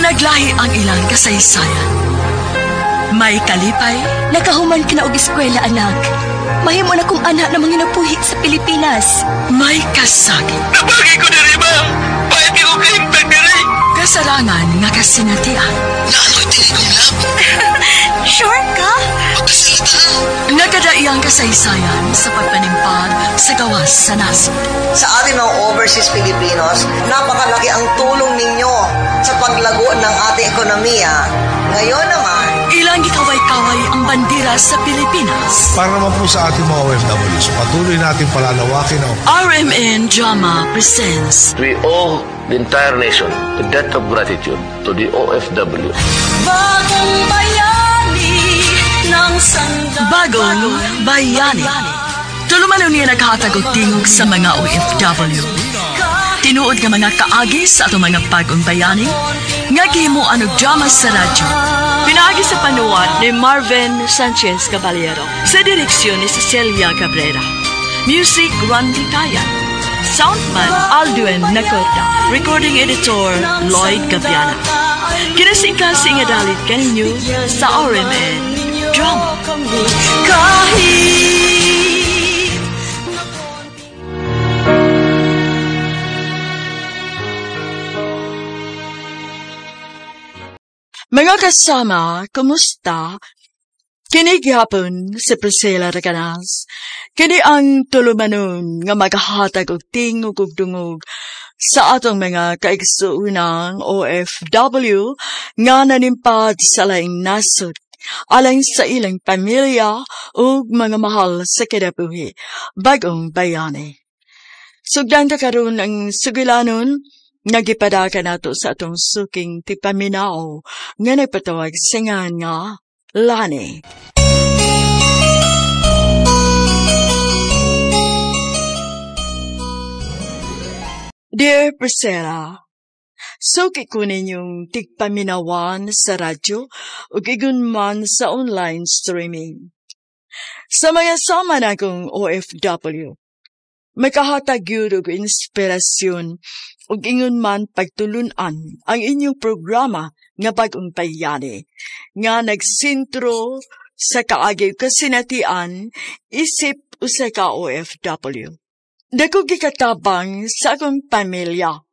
Panaglahi ang ilang kasaysayan. May kalipay, Nakahuman ka na og eskwela, anak. Mahimo na kong anak na manginabuhi sa Pilipinas. May kasakit. Nabagi ko diri, ma'am. Pahit ko kahimtang diri. Kasarangan nga kasinatian. Naaloy tingin kong love. Sure ka? Pagkasalita na. Nagadaiyang kasaysayan sa pagpanimpag sa gawas sa nasod. Sa ating mga overseas Filipinos, napakalaki ang tulong ninyo sa paglago ng ating ekonomiya. Ngayon naman, Ilang gikaway-kaway ang bandera sa Pilipinas. Para naman po sa ating mga OFWs, patuloy natin palalawakin ang RMN Drama presents We owe the entire nation a debt of gratitude to the OFW. Bagong bayani ng sandang... Bagong Bayani. Tulumanon niya naghatag og tingog sa mga OFW. Tinuod nga mga kaagi sa atong mga bagong bayani nga gihimuan og drama sa radyo. Pinaagi sa panuwat ni Marvin Sanchez Caballero sa direksyon ni Cecilia Cabrera. Music, Randy Kayan. Soundman, Aldwin Nacorda. Recording editor, Lloyd Gabiana. Kinasingkasing nga dalit kaninyo sa RMN Drama. Kahit Mga kasama, kumusta? Kini gihapon si Priscilla Recanas. Kini ang tulumanon nga maghatag og tingog ug dungog sa atong mga kaigsuonang OFW nga nanimpad sa laing nasod alang sa ilang pamilya ug mga mahal sa kinabuhi, bagong bayani. Sugdan ta karon ang sugilanon nga gipadaka nato sa atong suking tipaminaw nga nagpatawag sa ngan nga Lani. Dear Priscilla, suki ko ninyong tigpaminawan sa radyo ug igun man sa online streaming. Sa mga sama na kong OFW, makahatag yun og inspirasyon ug ingon man pagtulunan ang inyong programa nga Bagong Bayani nga nagsentro sa kaagi kasinatian isip usa ka OFW. Dako gikatabang sa akong pamilya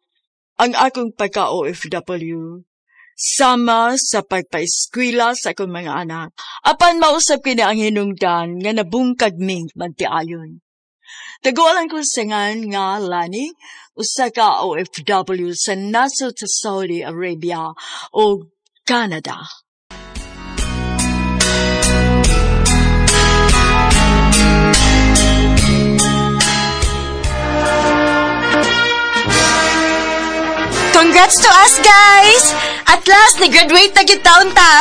ang akong pagka-OFW sama sa pagpaeskwela sa akong mga anak. Apan mausap kini ang hinungdan nga nabungkag mi magtiayon. Tagualan ko sa ngan nga Lani, usa ka OFW sa nasod sa Saudi Arabia o Canada. Congrats to us, guys! At last, nag-graduate na gyud taon ta.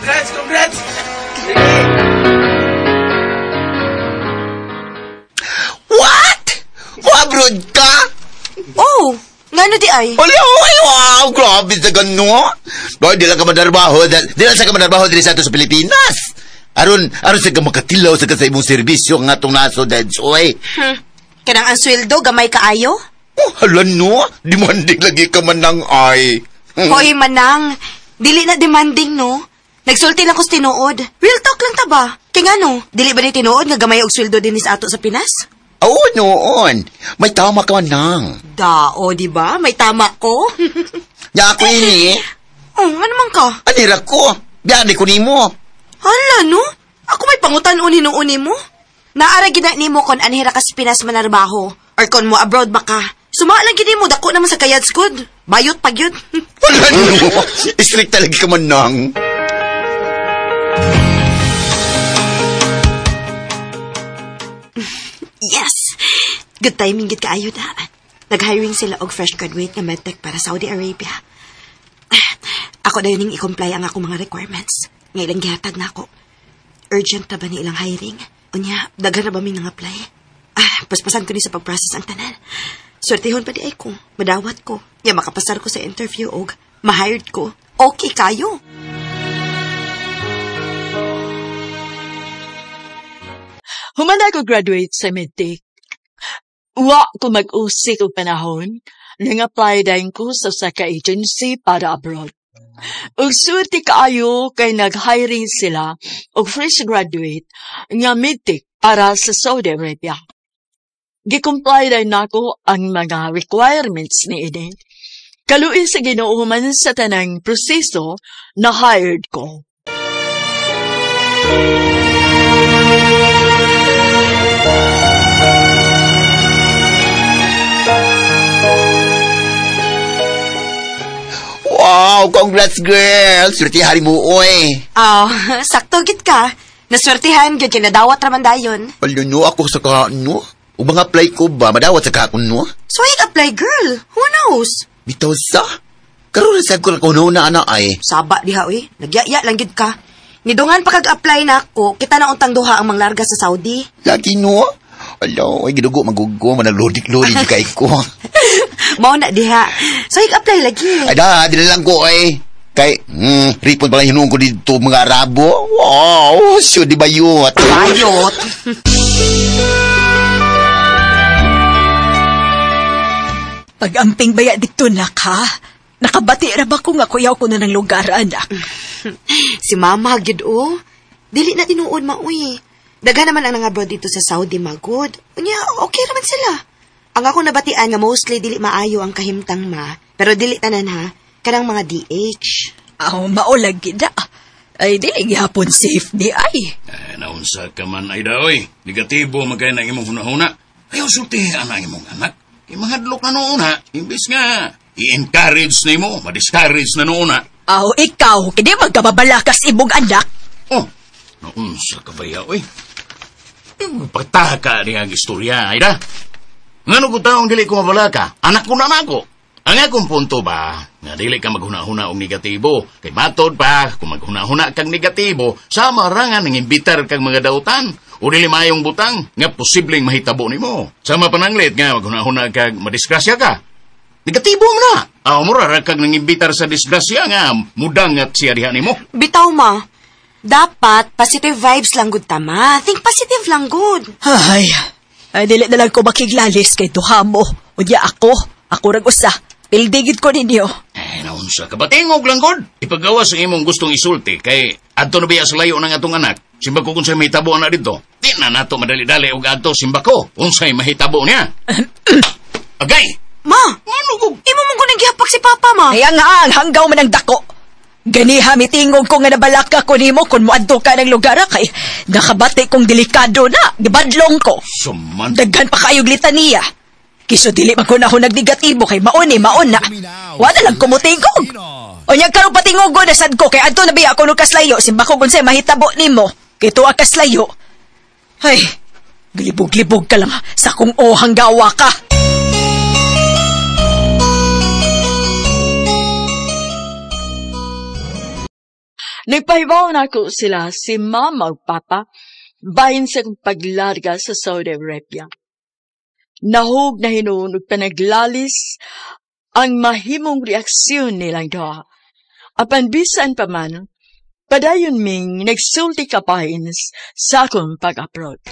Congrats, congrats! What? Mo-abroad ka? Oh, ngano di ay? Ala, ay, wow, grabe sa gano. Boy, di lang ka madarbaho. Di lang sa ka madarbaho diri sa ato sa Pilipinas. Aron, aron sa ka makatilaw sa ka sa imong serbisyo nga atong naso, dads, oy. Kanang ang sweldo, gamay kaayo? Oh, hala no, demanding lagi ka man ng ay. Hoy, manang. Dili na demanding, no? Nagsulti lang ko sa tinuod. Real talk lang ta ba? Kaya nga, no? Dili ba ni tinuod nga gamay og sweldo din sa ato sa Pinas? Oo, noon. May tama ka man nang. Dao, di ba? May tama ko. Ya ako ini. Oh, ano man ka? Anira ko. Biyani ko nimo. Hala, no? Ako may pangutan-on hinuon nimo. Naara gid na nimo kon anhira ka sa Pinas manarbaho or kon mo abroad ba ka. Suma lang gid nimo, dako naman sa kayads good. Bayot pag yun. Wala no. Strict talaga ka man nang. Yes! Good timing gid kaayo na. Nag-hiring sila og fresh graduate nga medtech para Saudi Arabia. Ako dayon ning i-comply ang akong mga requirements. Nga ilang gihatag na ako. Urgent na ba ni ilang hiring? Unya, daghan na ba mi nang apply? Paspasan ko ni sa pag-process ang tanan. Swertehon pa di ay ko. Madawat ko. Ya makapasar ko sa interview og ma-hired ko. Okay kayo. Human ako graduate sa medtech. Wa ko mag-usik og panahon. Nang-apply dayon ko sa usa ka agency para abroad. Ug swerte kaayo kay nag-hiring sila og fresh graduate nga medtech para sa Saudi Arabia. Gi-comply dayon nako ang mga requirements niini. Kaluoy sa Ginoo, human sa tanang proseso, na hired ko. Wow, congrats girl! Swerte hari mo, oy. Oh, sakto gid ka. Naswertihan gyud kay nadawat ra man dayon. Alo no, ako sa ka, no? Ug mga apply ko ba, madawat sa ka no? So apply girl. Who knows? Bitaw sa? Karon sa ko kuno na ana ay. Saba diha oy. Nagyaya lang gid ka. Nidungan pa kag-apply nako, kita na untang duha ang manglarga sa Saudi. Lagi no? Alo, ay gidugo magugo, managlodik-lodik di kay ko. Mao na diha. So apply lagi. Ay da, dili lang ko ay. Kay, ripon pala hinuon ko dito mga Arabo. Wow, sure di bayot. Bayot. Pag-amping baya dito, nak, ha? Nakabati ra ba ko nga kuyaw ko na ng lugar, anak? Si mama, gyud o. Dili na tinuod maoy. Daghan naman ang nangabroad dito sa Saudi, magod. Unya, okay raman sila. Ang ako nabatian nga mostly dili maayo ang kahimtang ma, pero dili tanan ha, kanang mga DH. Aw, maulag gid. Ay, dili gihapon safe di ay. Ay, naunsa ka man ay daoy. Negatibo man kay nang imong hunahuna. Ayaw sultihan ang imong anak. Kay mahadlok na noon ha. Imbis nga, i-encourage na imo, ma-discourage na noon ha. Aw, ikaw, kini magkababalakas imong anak. Oh, naunsa ka ba ya, oy? Pagtaka niya ang istorya, ay da. Ngano ko taong dili ko mabalaka, anak ko na nako. Ang akong punto ba, nga dili ka maghuna-huna og negatibo. Kay matod pa, kung maghuna-huna kang negatibo, sama ra nga nang imbitar kang mga dautan. O dili maayong butang, nga posibleng mahitabo nimo. Sama pananglit nga maghuna-huna kag madisgrasya ka. Negatibo mo na. Aw, mura ra kag nang imbitar sa disgrasya nga mudang at siya diha nimo. Bitaw ma. Dapat positive vibes lang gud tama. Think positive lang gud. Ay, ay dili na lang ko makiglalis kay duha mo. Unya ako, ako rag usa. Pildigid ko ninyo. Eh, naunsa ka ba? Tingog lang gud. Ipagawas ang imong gustong isulti kay adto na biya sa layo ng atong anak. Simba ko kung sa'y mahitabo na dito. Di na nato madali-dali og adto simba ko. Unsay mahitabo niya. Agay! Ma! Ano ko? Imo mong kunang gihapak si Papa, ma. Kaya nga ang hanggaw man ang dako. Ganiha mitingog ko nga nabalaka ko nimo kung moadto ka ng lugar kay nakabati kong delikado na, gibadlong ko. Suman. Daghan pa kayog litaniya. Kiso dili man ko na ako nagnegatibo kay maon ni maon na. Wala lang kumutingog. Unya karon patingogo na sad ko kay adto na biya ako no kaslayo simba ko unsay mahitabo nimo. Kay tuwa kaslayo. Ay, glibog-libog ka lang sa kung ohang gawa ka. Nagpahibaw na ako sila si mama ug papa bahin sa akong paglarga sa Saudi Arabia. Nahug na hinuon ug panaglalis ang mahimong reaksyon nilang duha. Apan bisan pa man, padayon ming nagsulti kapahin sa akong pag-abroad.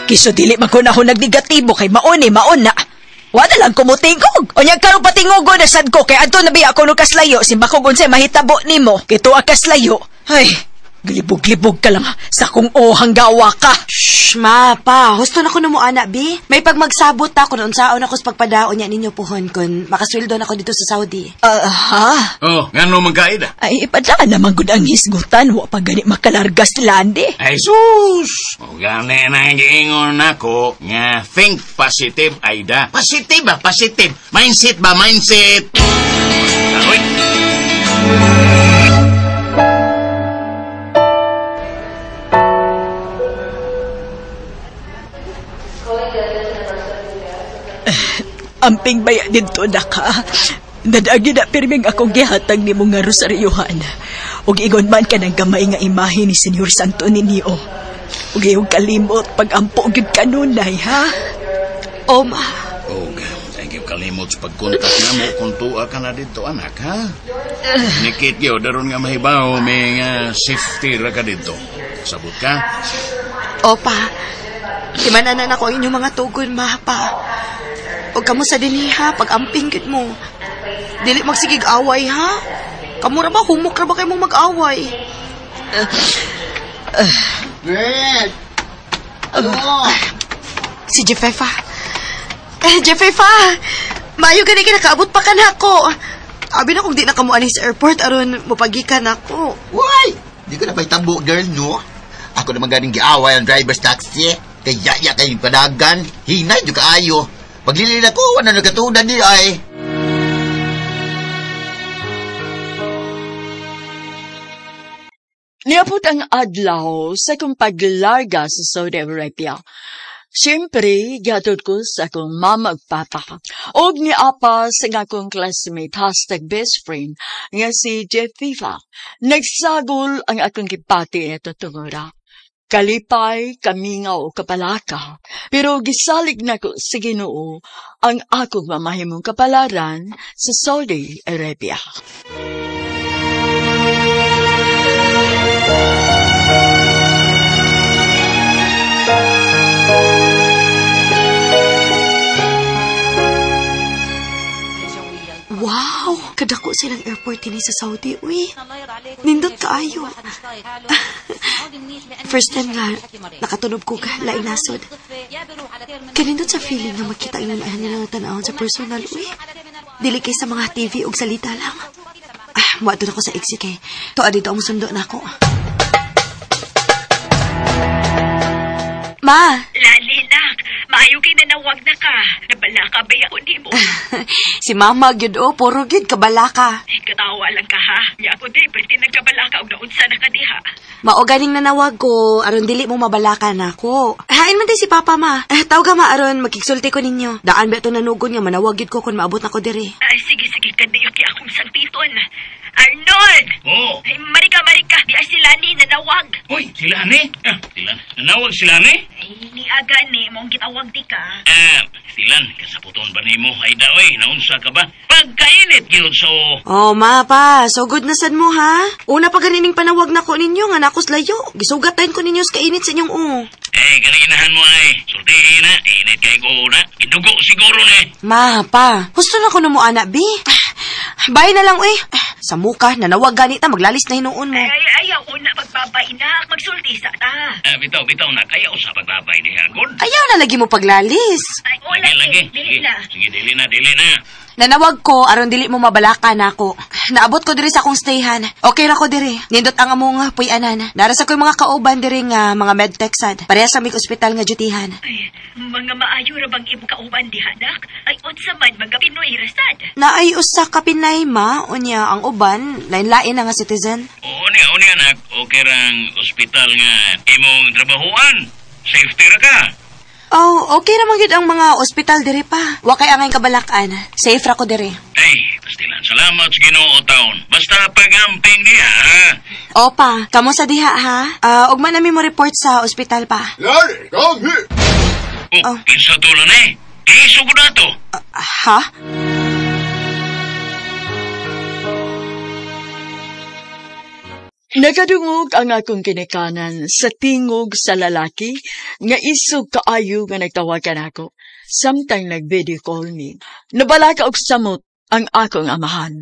Kiso dili man ko na ako nagnegatibo kay maon ni maon na. Wala lang kumutingog. Unya karon patingogo na sad ko kay adto na biya ako no kaslayo simba ko unsay mahitabo nimo. Kay tuwa kaslayo. Ay, glibog-libog ka lang sa kung ohang gawa ka. Shh, ma, pa. Husto na ko na mo, anak, bi. May pagmagsabot ta kung unsaon ako sa pagpadaon niya ninyo puhon kun makasweldo na ako dito sa Saudi. Ha? Oh, ngano man kaida? Ay, ipadaan naman gud ang hisgutan. Wa pa gani makalargas landi. Ay, sus! O gani na giingon nako nga think positive, Aida. Positive ba? Positive. Mindset ba? Mindset. Aroy. Amping baya dito na ka. Nadagi na pirming akong gihatag nimo nga rosaryuhan. Ug ingon man ka ng gamay nga imahe ni Senyor Santo Niño. Ug iyong kalimot pag-ampo gyud kanunay, ha? Oh, ma. Og, thank you kalimot sa pagkontak na mo kung tuwa ka na dito, anak, ha? Nikit yo, daron nga mahibaw, may nga safety ra ka dito. Sabot ka? Opa. Timananan ako ang inyong mga tugon, ma, pa. Og kamo sa dinhi, ha, pag-amping gid mo. Dili magsigig away, ha? Kamo ra ba, humok ra ba kayo mong mag-away? Girl! Ano? Si Jefefa. Eh, Jefefa! Maayo gani ka nakaabot pa ka na ako. Abi na kung di na kamo ani sa airport, aron mopagikan ako. Why? Di ko na pahitabo, girl, no? Ako naman ganing giaway ang driver's taxi. Kaya ya kayo padagan. Hinay, di kaayo. Paglilin ako, wala nagkatunan ni ay. Niabot ang adlaw sa akong paglarga sa Saudi Arabia. Siyempre, gihatod ko sa akong mama ug papa. Og niapa sa akong classmate #bestfriend nga si Jeff Fifa. Nagsagol ang akong gipati nito tungura. Kalipay, kamingaw o kapalaka. Pero gisalig nako sa Ginoo ang akong mamahimong kapalaran sa Saudi Arabia. Wow! Kadako silang airport dinhi sa Saudi, uy. Nindot kaayo. First time nga, nakatunob ko ka, laing nasod. Kanindot sa feeling nga makita ang lain nila nga tan-awon sa personal, uy. Dili kay sa mga TV og salita lang. Ah, muadto na ko sa exit kay. Tuwa dito ang musundo na ako. Ma! Lali, nak. Maayo kay nanawag na ka. Nabalaka ba ako nimo? Si Mama gyud o, puro gyud kabalaka. Katawa lang ka ha. Ya ako di, perti nagkabalaka og naunsa na ka diha. Mao ganing nanawag ko, aron dili mo mabalaka nako. Hain man day si Papa ma. Tawag ka ma aron makigsulti ko ninyo. Daan ba ito nanugon nga manawag gyud ko kung maabot na ko diri. Ay, sige, sige, kadiyo kay akong sangpiton. Arnold! Oh. Ay, marika, marika. Di ay sila ni nanawag. Uy, sila ni? Ah, sila. Nanawag sila ni? Ay, niaga ni, mong gitawag di ka. Ah, silan, kasaputon ba nimo? Ay da, oy, naunsa ka ba? Pagkainit gyud so. Oh, ma, pa, so good na sad mo, ha? Una pa ganining panawag na ko ninyo, nga nakos layo. Gisugatan ko ninyo sa kainit sa inyong o. Eh, ganinahan mo ay. Sultihin na, init kay ko na. Idugo siguro ni. Ma, pa, husto na ko na mo, anak, bi. Bye na lang, uy. Sa muka, nanawag ganita, maglalis na hinuon mo. Ay, ayaw una pagbabay na. Magsulti sa ta. Ah, bitaw, bitaw na. Kayaw sa pagbabay diha, good. Ayaw na lagi mo paglalis. Ay, o lagi, dili na. Sige, dili na, dili na. Nanawag ko, aron dili mo mabalaka na ako. Naabot ko diri sa akong stayhan. Okay ra ko diri. Nindot ang among puy-anan. Nara sa ko'y mga kauban diri nga mga medtech sad. Pareha sa mig ospital nga dutihan. Ay, mga maayo ra bang imong kauban diha, nak? Ay, unsa man mga Pinoy ra sad. Naay usa ka Pinay ma, unya ang uban, lain-lain na nga citizen. Oo niya, oo niya, anak. Okay rang ospital nga imong trabahuan. Safety ra ka. Oh, okay naman gyud ang mga ospital diri pa. Wa kay angay kabalakan. Safe ra ko diri. Ay, pastilan. Salamat sa Ginoo taon. Basta pagamping diha, ha? Opa, kamo sa diha ha. Ugma nami mo report sa ospital pa. Larry, come here! Oh, kinsa to lang eh? Iso ko na to. Ha? Nagadungog ang akong kinikanan sa tingog sa lalaki nga isog kaayo nga nagtawagan ako. Samtang nag-video call me. Nabalaka og samot ang akong amahan.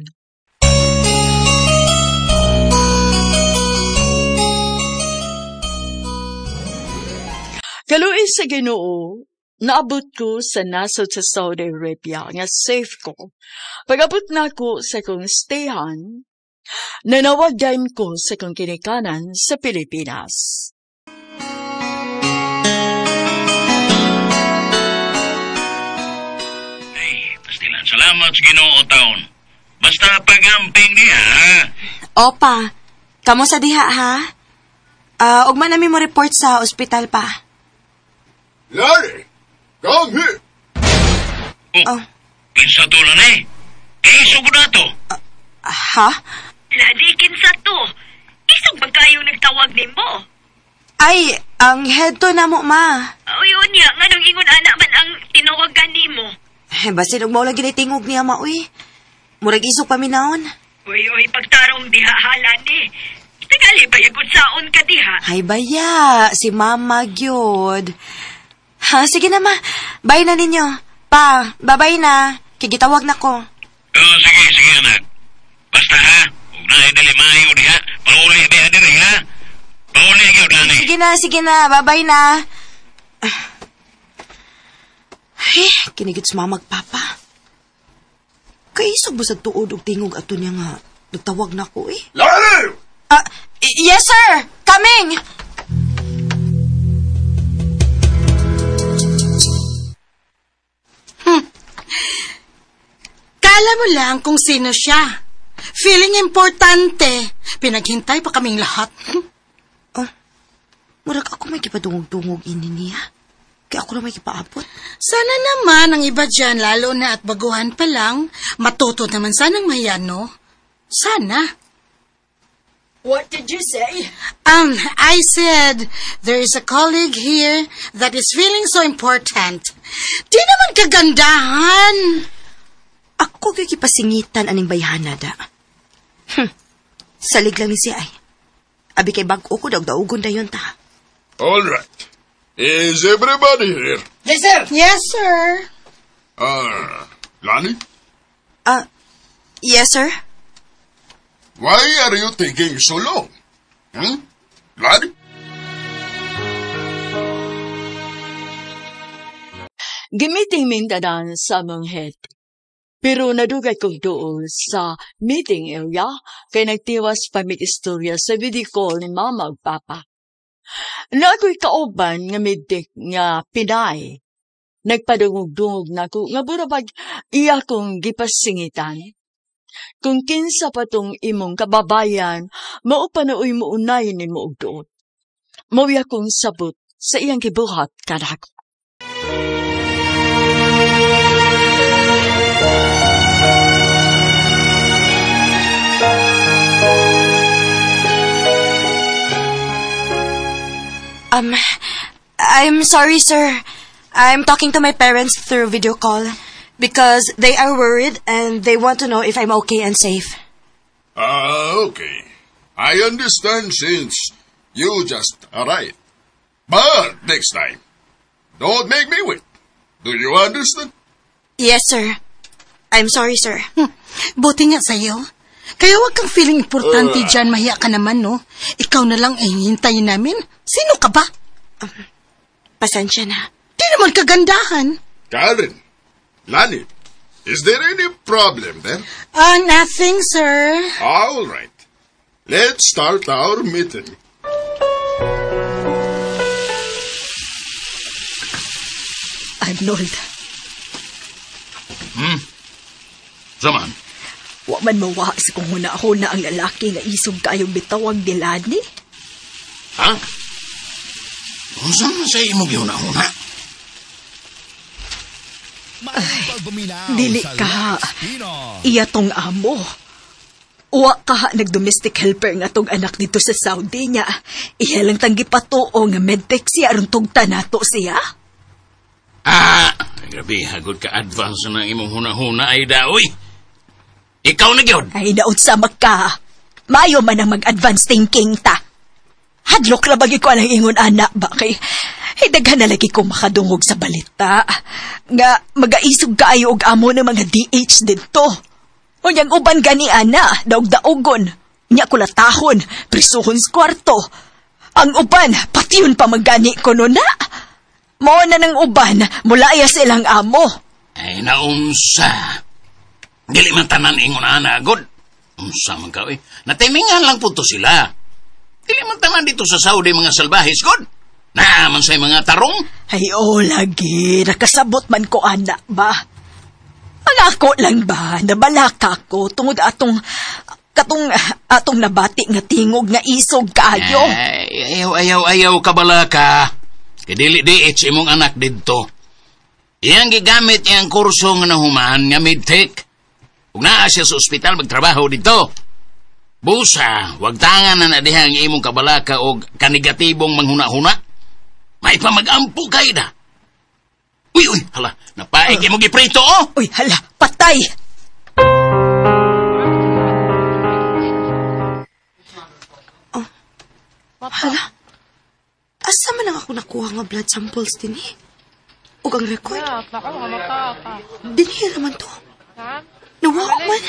Kaluoy sa Ginoo, naabot ko sa nasod sa Saudi Arabia nga safe ko. Pag-abot nako sa akong stayhan, nanawag dayon ko sa akong kinikanan sa Pilipinas. Ay, pastilan. Salamat sa Ginoo taon. Basta pagamping diha, ha? Opa, kamo sa diha ha. Ugma nami mo report sa ospital pa. Larry, come here! Oh, kinsa to lang eh? Iso ko na to. Ha? Lali, kinsa to? Isog man kayo nagtawag nimo. Ay, ang head to na mo, ma. Uy, unya, nganong ingon ana man ang tinawagan nimo? Eh, basin og mao lang ginitingog niya, ma, uy. Murag isog paminawon. Uy, uy, pagtarong diha hala ni. Tingali ba yagot saon ka diha? Ay, baya, si mama gyud. Ha, sige na, ma. Bye na ninyo. Pa, babay na. Kigitawag na ko. Oh, sige, sige, anak. Basta ha, huwag na dali maayo diha. Pauli diha diri ha. Pauli gyud ani. Sige na, sige na. Babay na. Ay, kinigit sa mamag papa. Kaisog ba sa tuod og tingog ato niya nga nagtawag na ko eh? Lalo! Yes, sir! Coming! Kala mo lang kung sino siya. Feeling importante. Pinaghintay pa kaming lahat. Murag ako may kipadungog-dungog ini niya. Kaya ako na may kipaabot. Sana naman ang iba dyan, lalo na at baguhan pa lang, matuto naman sanang mahiya, no? Sana. What did you say? I said, there is a colleague here that is feeling so important. Di naman kagandahan. Ako kikipasingitan aning bayhana da. Salig lang ni siya ay. Abi kay bag-o ko daog-daogon dayon ta. All right. Is everybody here? Yes, sir! Yes, sir. Lani? Yes, sir. Why are you taking so long? Hmm? Lani? Gimiting mintanan sa among head. Pero nadugay kong duol sa meeting area kay nagtiwas pa mig-istorya sa video call ni mama ug papa. Na ako'y kauban nga medik nga Pinay. Nagpadungog-dungog na ko nga burabag iya kong gipasingitan. Kung kinsa pa tong imong kababayan, mao pa na uy muunay nimo og duot. Mao akong sabot sa iyang gibuhat kanako. I'm sorry, sir. I'm talking to my parents through video call because they are worried and they want to know if I'm okay and safe. Okay. I understand since you just arrived. But next time, don't make me wait. Do you understand? Yes, sir. I'm sorry, sir. Buti nga sa'yo. Kaya huwag kang feeling importante dyan. Mahiya ka naman, no? Ikaw na lang ay hintayin namin. Sino ka ba? Pasensya na. Di naman kagandahan. Karen, Lani, is there any problem there? Nothing, sir. All right. Let's start our meeting. Arnold. Saman? Wa man mawa sa kung huna-huna ang lalaki nga isog kayong bitawag ni Lani. Ha? Unsa man sa imong gihuna-huna? Ay, dili ka. Iya tong amo. Wa ka nag-domestic helper nga tong anak dito sa Saudi niya. Iya lang tanggi patuo nga medtech siya aron tugta nato siya. Ah, grabe, hagod ka advance na imong huna-huna ay daoy. Ikaw na gyud. Ay, naunsa ka. Mayo man ang mag-advance thinking ta. Hadlok ra bagi ko ang ingon ana ba kay daghan na lagi ko makadungog sa balita nga magaisog kaayo og amo ng mga DH didto. Unyang uban gani ana, daog-daogon, nya kulatahon, prisuhon sa kwarto. Ang uban, patiyon pa magani ko no na. Mao na ng uban, mulaya silang amo. Ay, naunsa. Dili man tanan ingon ana, god. Unsa man ka, eh. Natimingan lang po to sila. Dili man tanan dito sa Saudi mga salbahis, god. Naaman sa mga tarong. Ay, oh, lagi. Nakasabot man ko, anak ba? Ang ako lang ba, nabalaka ko tungod atong, katong, atong nabati nga tingog nga isog kaayo. Ay, ayaw, ayaw, ayaw, kabalaka. Kay dili DH imong anak didto. Iyang gigamit iyang kurso nga nahuman nga medtech. Ug naa siya sa ospital magtrabaho didto. Busa, wag tangan na na diha ang imong kabalaka og kanegatibong manghuna-huna. May pa mag-ampo kay da. Uy, uy, hala, napaig imong giprito, oh! Uy, hala, patay! Oh, hala, asa man ang ako nakuha nga blood samples din eh? Ug ang record. Dinhi raman to. Nawa man.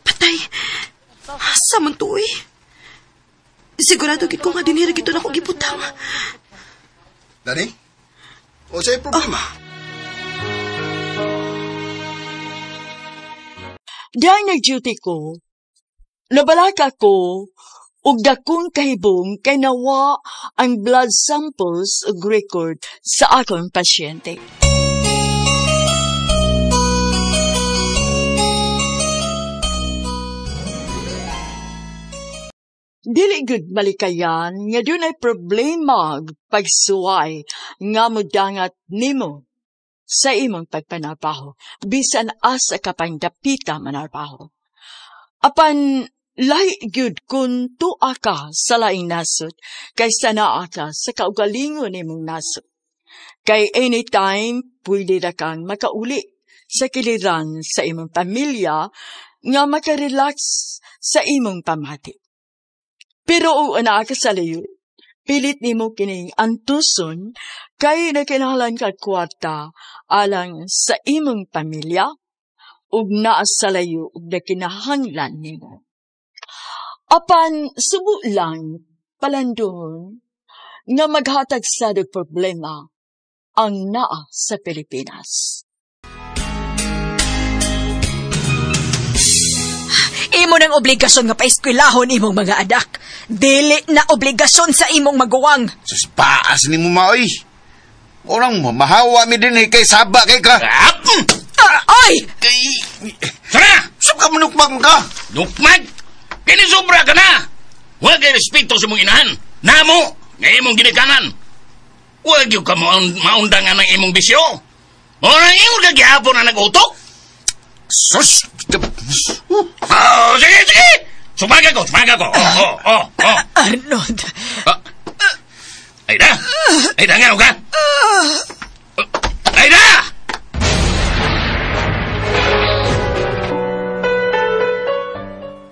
Patay. Asa man to, eh? Sigurado gid ko nga dinhi ra gid to nako gibutang. Dani? O sa'y problema? Dahil nag-duty ko, nabalaka ko og dakong kahibong kay nawa ang blood samples ug record sa akong pasyente. Dili gud malikayan nga dunay problema pagsuway nga modangat nimo sa imong pagpanarbaho, bisan asa ka pang dapita manarbaho. Apan lahi gyud kun tua ka sa laing nasod kaysa naa ka sa kaugalingon nimong nasod. Kay anytime pwede ra kang makauli sa kiliran sa imong pamilya nga makarelax sa imong pamati. Pero o anaa ka sa layo, pilit nimo kining antuson kay nakinahanglan ka kwarta alang sa imong pamilya ug naa sa layo ug nakinahanglan nimo. Apan subo lang palandungon nga maghatag sad og problema ang naa sa Pilipinas. Imo nang obligasyon nga paeskwelahon imong mga anak. Dili na obligasyon sa imong maguwang. Sus, paas ni mo maoy. Orang mahawa mi din eh, kay saba kay ka. Ay! Sara! Sab ka manukmag ka? Nukmag? Kini sobra ka na! Huwag kay respeto sa imong inahan. Namo, nga imong ginikanan. Huwag yung ka maundangan ng imong bisyo. Orang imong kagihapon na nag-utok. Sus! Oh, sige, sige! Sumaga ko, sumaga ko. Oh. Arnold. Aida! Aida, nga ka? Aida!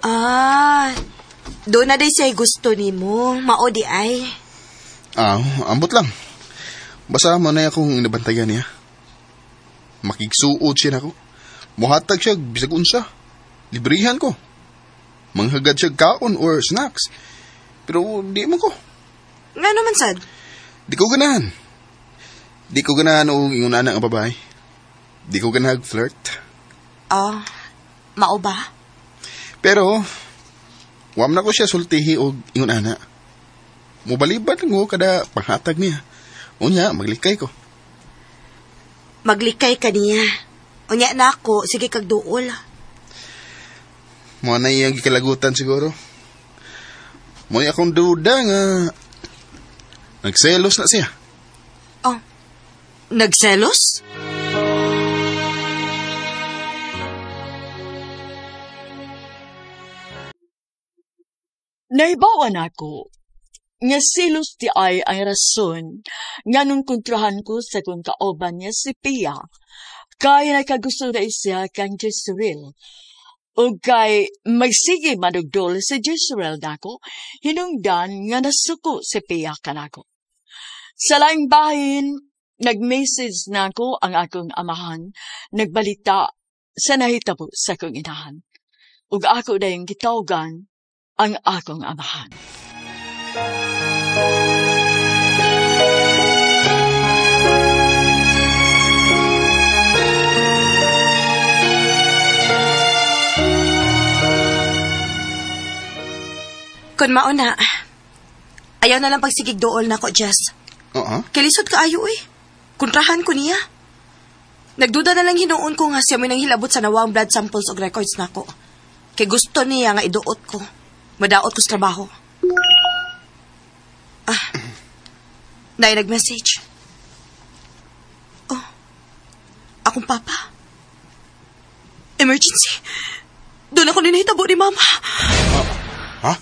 Ah, doon na day siya gusto ni mo. Mao di ay. Ah, ambot lang. Basta mo na akong inabantayan niya. Makigsuot siya nako. Muhatag siya bisag unsa. Librihan ko. Manghagad siya kaon or snacks. Pero di mo ko. Nga naman sad? Di ko ganahan. Di ko ganahan og ingon ana nga babae. Di ko ganahan flirt. Ah, mao ba? Pero wam na ko siya sultihi og ingon ana. Mobaliban ko kada panghatag niya. Unya, maglikay ko. Maglikay ka niya. Unya na ako, sige kag duol. Mo na iyang gikalagutan siguro. Mo akong duda nga nagselos na siya. Oh, nagselos? Nahibawan ako nga selos ti ay ang rason nga nung kontrahan ko sa kong kaoban niya si Pia. Kaya nakagusto na siya kang Jezreel. O kay magsige manugdol si Jezreel nako, hinungdan nga nasuko si Pia kanako. Sa laing bahin, nag-message nako ang akong amahan, nagbalita sa nahitabo sa akong inahan. Ug ako dayong gitawgan ang akong amahan. Kun mauna, ayaw na lang pagsigig dool na ko, Jess. Oo. Kalisod ka ayo eh. Kontrahan ko niya. Nagduda na lang hinuon ko nga siya may nanghilabot sa nawang blood samples og records nako. Kay gusto niya nga iduot ko. Madaot ko sa trabaho. Ah, naay nag-message. Oh, akong papa. Emergency. Doon ako ninahitabo ni mama. Ha?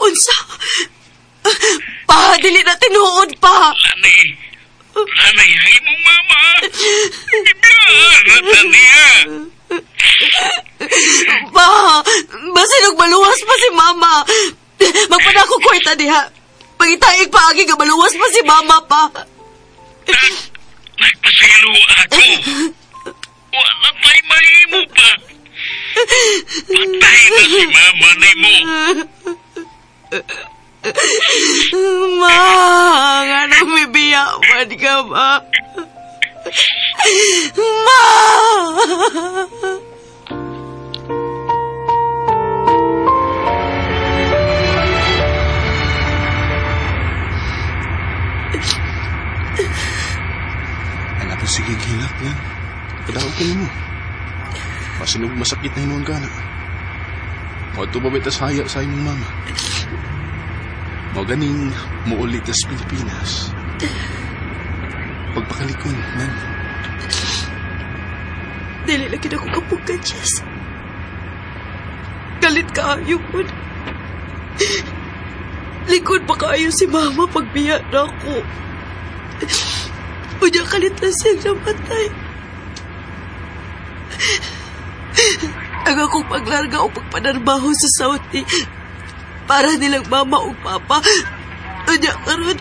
Unsa? Pa, dili na tinuod pa. Lani, Lani, ang imong mama. Ibiyaan na niya. Pa, basinog maluwas pa si mama. Magpadako kwarta diha. Pangitaig pa agi nga maluwas pa si mama pa. Nagpasaylo ako. Wala pa'y mahimo pa. Patay na si mama nimo. Ma, nga nang may biya man ka, ma. Ma! Anak ko, sige, gilak yan. Padaog ko mo. Masinog masakit na hinuon ka na. Mo ba bitas haya sa imong mama? Mo ganing muulit sa Pilipinas. Pagpakalikon, nan. Dili lagi na ko kapugan, Jess. Galit kaayo ko. Likod pa kaayo si mama pagbiya na ako. Unya kalit na siyang namatay. Ang akong paglarga o pagpanarbaho sa Saudi para nilang mama o papa. Unya karon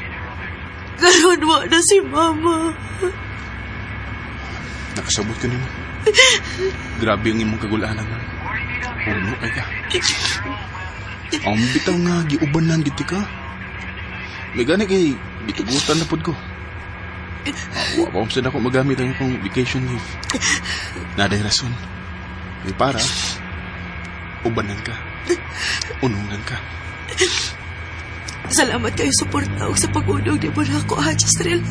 wa na si mama. Nakasabot ka nimo. Grabe ang imong kagulanan. Puno kay ka. Ang bitaw nga giubanan gid ka. May gani kay gitugutan na pud ko. Wa pa sad ako magamit ang akong vacation leave. Naday rason. Kay para ubanan ka. Unungan ka. Salamat kayo suporta og sa pag-unog ni mo na ako, ha, Jezreel.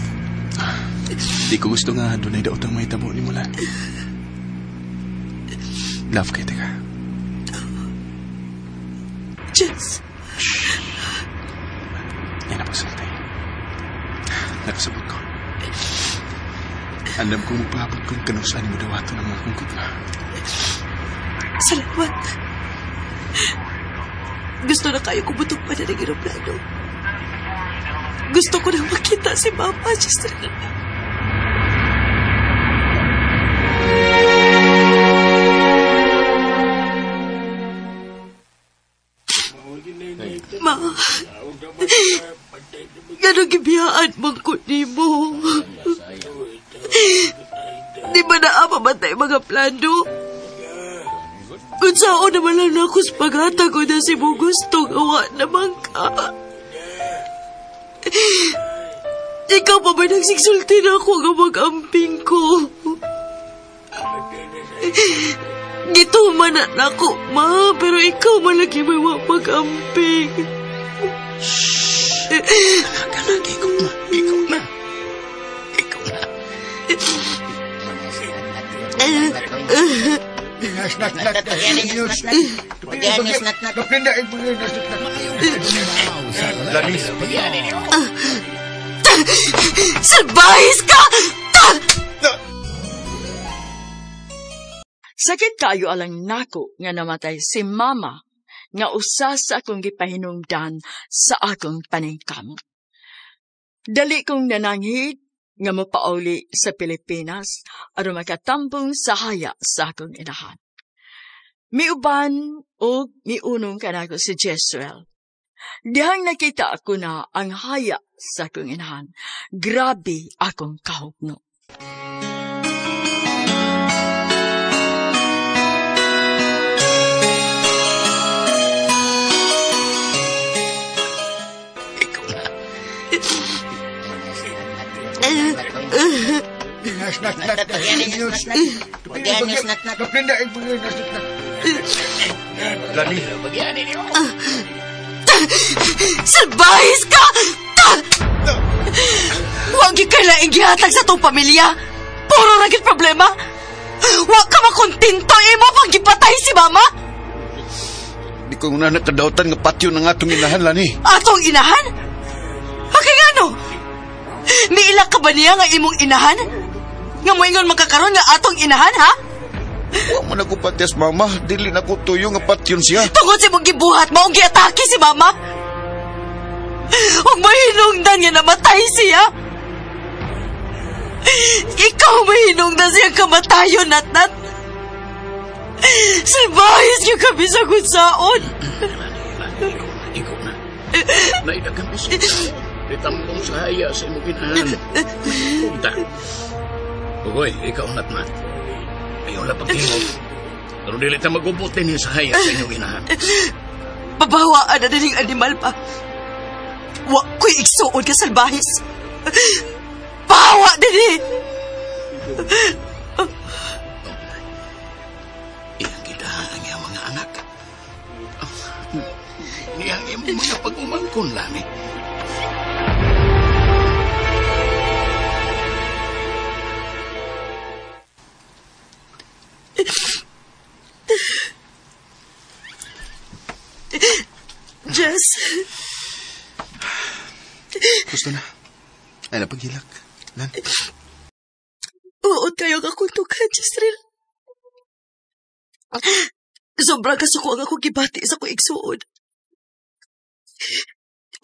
Di ko gusto nga dunay daotang mahitabo ni Mulan. Love kay teka. Jess. Yan na pagsultay. Nakasabot ko. Andam kong magpaabot kung kanusaan mo dawato ng akong kutla. Salamat. Gusto na kayo kumutok pa na ng eroplano. Gusto ko na makita si Mama, Jezreel. Ma, gano'ng gibiyaan man ko nimo? Di ba naa mamatay mga plano? Kung saan naman lang ako sa paghatag ko na si mo gusto, gawa naman ka. Ikaw pa ba nagsigsulti na ako nga mag-amping ko? Gituman na ako, ma, pero ikaw malagi may mag-amping. Shhh! Ikaw na, ikaw na. Ikaw na. Salbahis ka! Sakit kayo alang nako nga namatay si mama nga usa sa akong gipahinungdan sa akong paningkamot. Dali kong nananghid nga mapauli sa Pilipinas aron makatambong sa haya sa akong inahan. Miuban og miunong kanako si Jezreel. Dihang nakita ako na ang haya sa akong inahan. Grabe akong kahugno. Salbahis ka! Huwag kay laing gihatag sa tong pamilya. Puro ra gid problema. Wa ka makontento imo pag gipatay si mama. Di ko na nakadautan nga patyo ng atong inahan, Lani. Atong inahan? Okay nga no? Niila ka ba niya nga imong inahan? Nga moingon makakaroon nga atong inahan, ha? Wa man ako patyas, mama. Dili na ko tuyo nga patyon siya. Tungod sa imong gibuhat, maong giatake si mama. Huwag mahinungdan nga namatay siya. Ikaw mahinungdan siya kamatayon, Natnat. Salbahis yung kami sa kunsaon. Ikaw na. Naidagan ko sa Itambong sa haya sa imong ginahan. Punta. Ugoy, ikaw natmat. Ayaw na pagtingog. Pero dili ta magubot din sa haya sa inyong ginahan. Babawaan na din animal pa. Wa ko'y igsuon ka salbahis. Bawa din eh. Iyang kita ang iyang mga anak. Niyang imong mga pag-umangkon, Lani. Jess. Gusto na. Ay, napaghilak. Lan. Oo, kayo nga akong tukan, Jezreel. Sobrang kasuko ang akong gibati sa akong igsuon.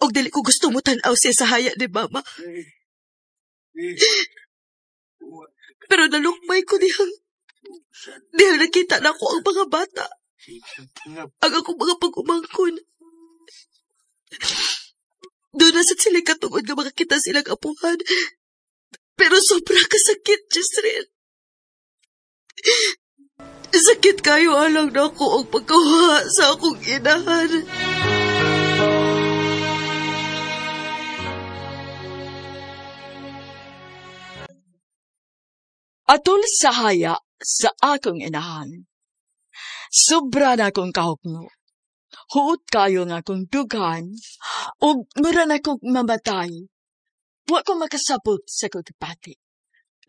Og dili ko gusto mo tan-aw siya sa haya ni Mama. Pero nalukmay ko dihang nakita na ako ang mga bata. Ang akong mga pag-umangkon. Doon na sa sila katungod nga makakita silang apuhan. Pero sobra kasakit, Jezreel. Sakit kayo alang na ako ang pagkawa sa akong inahan. Atol sa haya sa akong inahan. Sobra na akong kahukno. Huot kayo nga akong dughan o mura na akong mamatay. Wa ko makasabot sa akong kipati.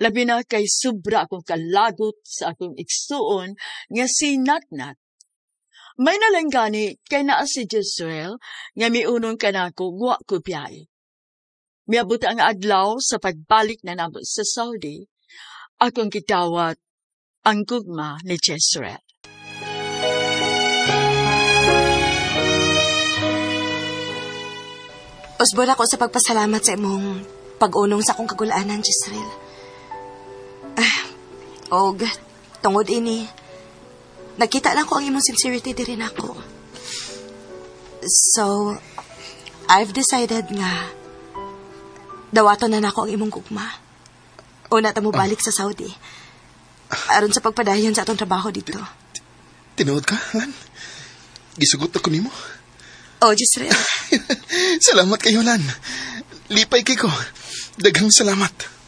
Labi na kay sobra akong kalagot sa akong igsuon nga si Natnat. May nalanggani kay naa si Jezreel nga miunong kanako wa ko biyahe. Miabot ang adlaw sa pagbalik na namo sa Saudi. Akong gidawat ang gugma ni Jezreel. Usbon ako sa pagpasalamat sa imong pag-unong sa akong kagulaanan, Jezreel. Og, tungod ini, nakita lang ko ang imong sincerity diri nako. So, I've decided nga dawaton na nako ang imong gugma. Una ta mo balik sa Saudi. Aron sa pagpadayon sa atong trabaho dito. Tinuod ka, Han? Gisugot ako nimo. Oh, Jezreel. Salamat kayo, Lan. Lipay kay ko. Daghang salamat.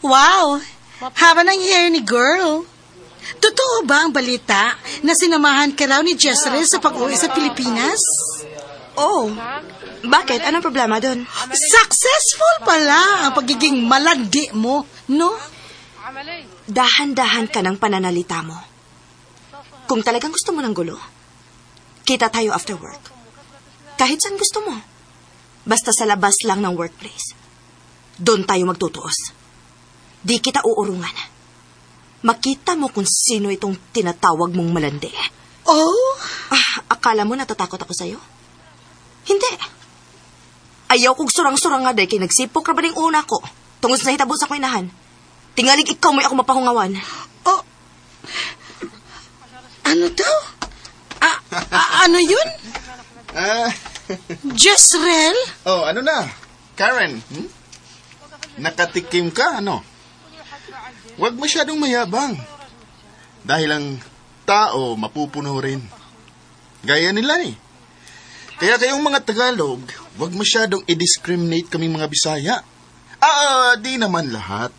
Wow! Haba ng hair ni girl. Totoo ba ang balita na sinamahan ka raw ni Jezreel sa pag-uwi sa Pilipinas? Oh, bakit? Anong problema doon? Successful pala ang pagiging malandi mo, no? Dahan-dahan ka ng pananalita mo. Kung talagang gusto mo ng gulo, kita tayo after work. Kahit saan gusto mo. Basta sa labas lang ng workplace. Doon tayo magtutuos. Di kita uurungan. Makita mo kung sino itong tinatawag mong malandi. Oh? Akala mo natatakot ako sa'yo? Hindi. Ayaw kong surang-surang nga dahil kay nagsipok ra ba ning una ko. Tungod sa nahitabo sa kuinahan. Tingalig ikaw may ako mapahungawan. Oh. Ano daw? Ano yun? Jezreel? Oh, ano na? Karen, Nakatikim ka, ano? Huwag masyadong mayabang. Dahil ang tao mapupuno rin. Gaya nila eh. Kaya kayong mga Tagalog, huwag masyadong i-discriminate kaming mga Bisaya. Di naman lahat.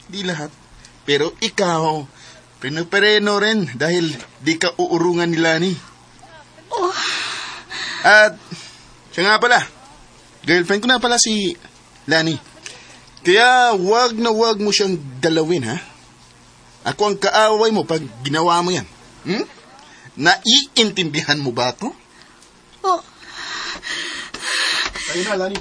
Di lahat. Pero ikaw, preno-preno rin dahil di ka uurungan nila ni. Oh. At, siya nga pala, girlfriend ko na pala si Lani. Kaya wag na wag mo siyang galawin, ha? Ako ang kaaway mo pag ginawa mo yan. Naiintindihan mo ba ito? Oh. Ayun na, Lani.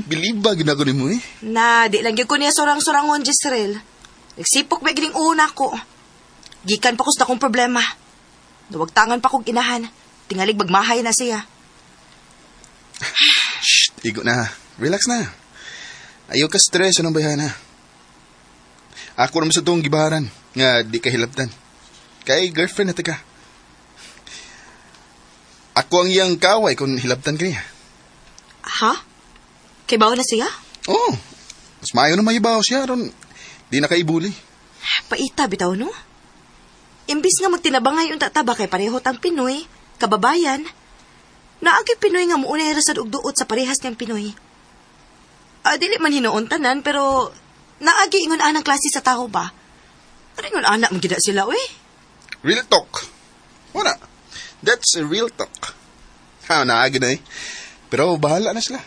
Believe ba ginako ni mo eh? Na, di lang gyud ko niya sorang-sorangon, Jezreel. Nagsipok ba gining una ko. Gikan pa ko sa akong problema. Nawagtangan pa kong inahan. Tingalig magmahay na siya. Shh, igo na. Relax na. Ayaw ka stress, anong bayhana? Ako naman sa itong gibaharan nga di ka hilabtan. Kay girlfriend na ka. Ako ang iyang kaway kung hilabtan ka niya. Ha? Kay bawa na siya? Oo. Mas maayo na maibaw siya ron. Di na kaibuli. Paita bitaw, no? Imbis nga magtinabangay yung tataba kay pareho tang Pinoy, kababayan. Naagi Pinoy nga muunay ra sad og duot sa parehas niyang Pinoy. Dili man hinuon tanan, pero naagi ingon anang klase sa tao ba? Ano ingon anak man gid sila, uy? Real talk. Wala. That's a real talk. Ha, naagi na eh. Pero bahala na sila.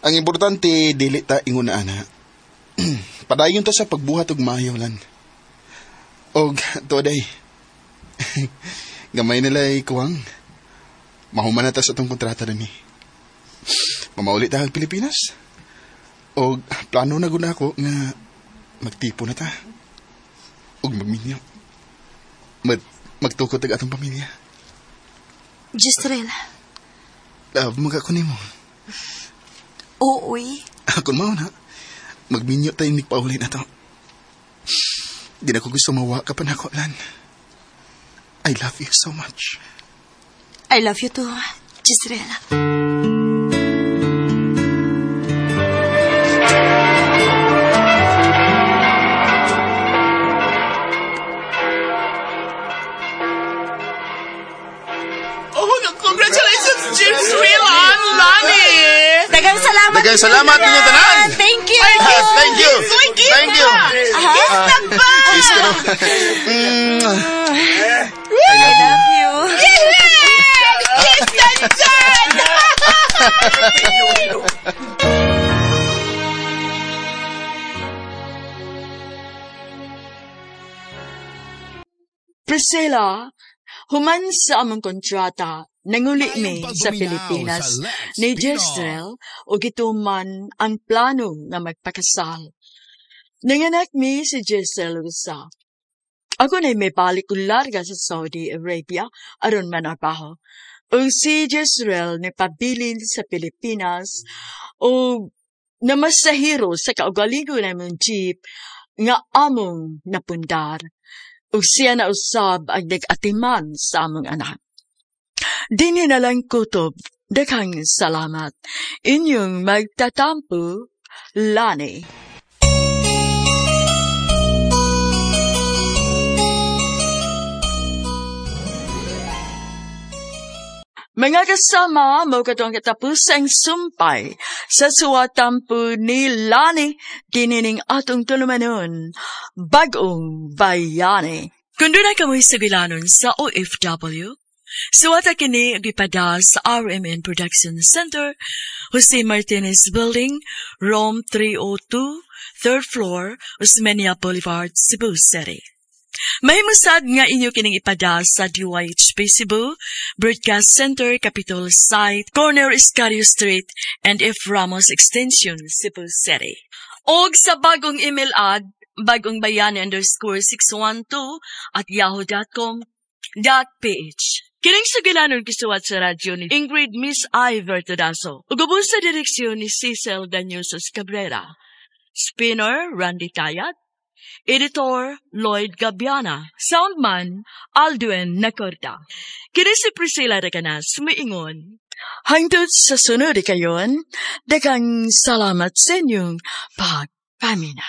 Ang importante, dili ta ingon ana. Padayon ta sa pagbuhat og maayo lan. Og today, gamay nila kuwang. Mahuman na ta sa itong kontrata rin eh. Mamauli ta ang Pilipinas. Og plano na guna ako nga magtipo na ta. Og magminyo. Magtukod tag atong pamilya. Jezreel. Love, magako nimo. Oo, uy. Kung mao na, magminyo tayo nagpauli na to. Di na ko gusto mawa ka pa na ako, Lan. I love you so much. I love you too, Jezreel. Oh, congratulations, Jezreel and Lani! Daghang salamat. Daghang salamat ninyo tanan. Thank you. Thank you. Thank you. Kiss na ba? Kiss ka na. I love you. Kiss na dyan! Priscilla, human sa among kontrata, nanguli mi sa Pilipinas ni Jezreel ug gituman ang plano nga magpakasal. Nanganak mi si Jezreel usa. Ako na may balik og larga sa Saudi Arabia aron manarbaho. Ug si Jezreel ni pabilin sa Pilipinas ug namasahiro sa kaugalingon namong jeep nga among napundar. Ug siya na usab ang nag-atiman sa among anak. Dini na lang kutob, daghang salamat. Inyong magtatampo, Lani. Mga kasama, mao kato ang katapusang sumpay sa suwatampo ni Lani, dinining atong tulumanon, Bag-ong Bayani. Kung doon ay kamoy sugilanon sa OFW, suwata kini gipada sa RMN Production Center, Jose Martinez Building, Room 302, 3rd floor, Osmeña Boulevard, Cebu City. Mahimusad nga inyo kining ipada sa DYHP Cebu, Broadcast Center, Capitol Site, Corner Escario Street, and F. Ramos Extension, Cebu City. Og sa bagong email ad, bagongbayani_612@yahoo.com.ph. Kining sugilanon gisuwat sa radyo ni Ingrid Miss Iver Todaso. Ug ubos sa direksyon ni Cecil Danyusos Cabrera. Spinner, Randy Tayat. Editor, Lloyd Gabiana. Soundman, Aldwin Nacorda. Kini si Priscilla Recanas, miingon. Hangtod sa sunod kayon, daghang salamat sa inyong pagpamina.